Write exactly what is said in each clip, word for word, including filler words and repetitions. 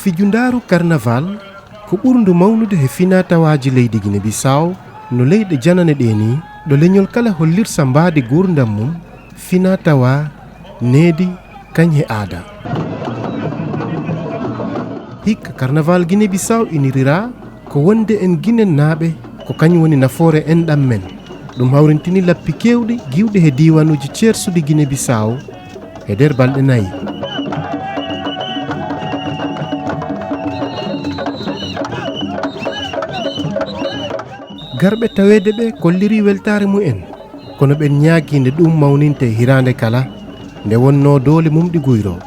Fijundaaru karnaval ko ɓurndu mawnude he finaa-tawaaji leydi Gine Bisaaw, no leyɗe janane ɗee nii, ɗo leñol kala hollirta mbaadi nguurndam mum, finaa-tawaa, needi, kañ he aada. Hikka karnaval Gine Bisaaw iniriraa ko wonde en Ginennaaɓe ko kañ woni nafoore enɗam men. Ɗum hawrintini lappi keewɗi giwɗi he diiwanuuji ceersuɗi Gine Bisaaw he nder balɗe nayi. Garɓe taweede ɓe kollirii weltaare mumen, kono ɓen ñaagii nde ɗum mawninte hiraande kala, nde wonnoo doole mum ɗi guyroo.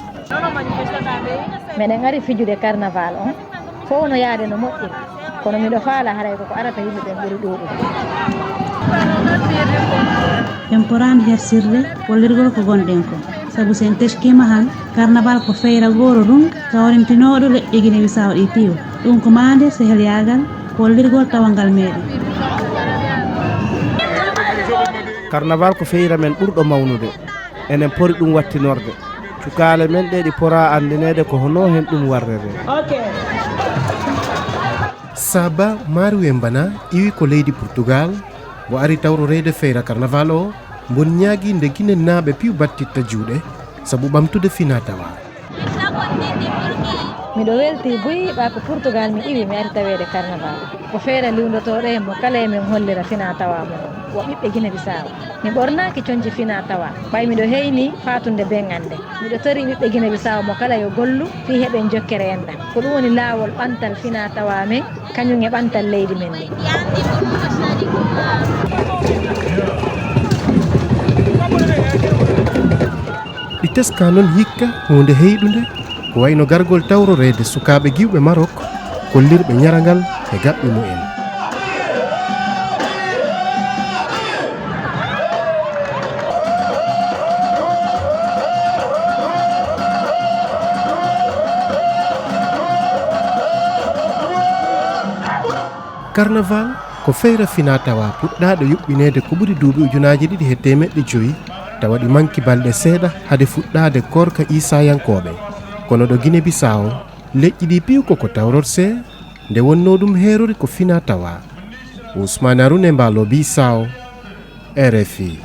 Meɗen ari fijude karnaval on, fow no yaade no moƴƴiri, kono miɗo faala haray koko arata yimɓe ɓen ɓuri ɗuuɗude. En poraani hersirde kollirgol ko ngonɗen ko, sabu si en teskiima han, karnaval ko feyre goore ɗum kawrintinooɗo leƴƴi Gine Bisaaw ɗi piiw. Ɗum ko maande sehelyaagal kollirgol tawal ngal meɗen. Karnaval ko feyre men ɓurɗo mawnude. Enen pori ɗum wattinorde. Cukaale men ɗe ɗi poraa anndineede ko honoo hen ɗum warreree. Saba Maari Wembana iwi ko leydi Portugal, mbo ari tawtoreede feyre karnaval o, mbo ñaagii nde Ginennaaɓe piiw battitta juuɗe sabu ɓamtude finaa-tawaa. Miɗo weltii buy ɓaa ko Portugal mi iwi mi ari taweede karnaval. Ko feyre liwndotooɗo e mo kala e men hollira finaa-tawaa mum, wo ɓiɓɓe Gine Bisaaw. Mi ɓornaaki coñce finaa-tawaa, ɓay miɗo heynii faatunde beŋŋande. Miɗo torii ɓiɓɓe Gine Bisaaw mo kala yo gollu fii heɓen jokkere enɗam. Ko ɗum woni laawol ɓantal finaa-tawaa men, kañum e ɓantal leydi men ndin. Ɗi teskaa noon hikka huunde heyɗunde, ko wayno gargol tawtoreede sukaaɓe giwɓe Marok, kollirɓe ñarangal e gaɓɓe mumen. Karnaval ko feyre finaa-tawaa puɗɗaaɗo yuɓɓineede ko ɓuri duuɓi ujunaaji ɗiɗi he teemeɗɗe joy, tawa ɗi manki balɗe seeɗa hade fuɗɗaade koorka Iisaayankooɓe. Kono ɗo Gine Bisaawo, leƴƴi ɗi piiw koko tawtortee, nde wonnoo ɗum heerori ko finaa-tawaa. Usmaan Arune Mbaalo Bisaawo, R F I.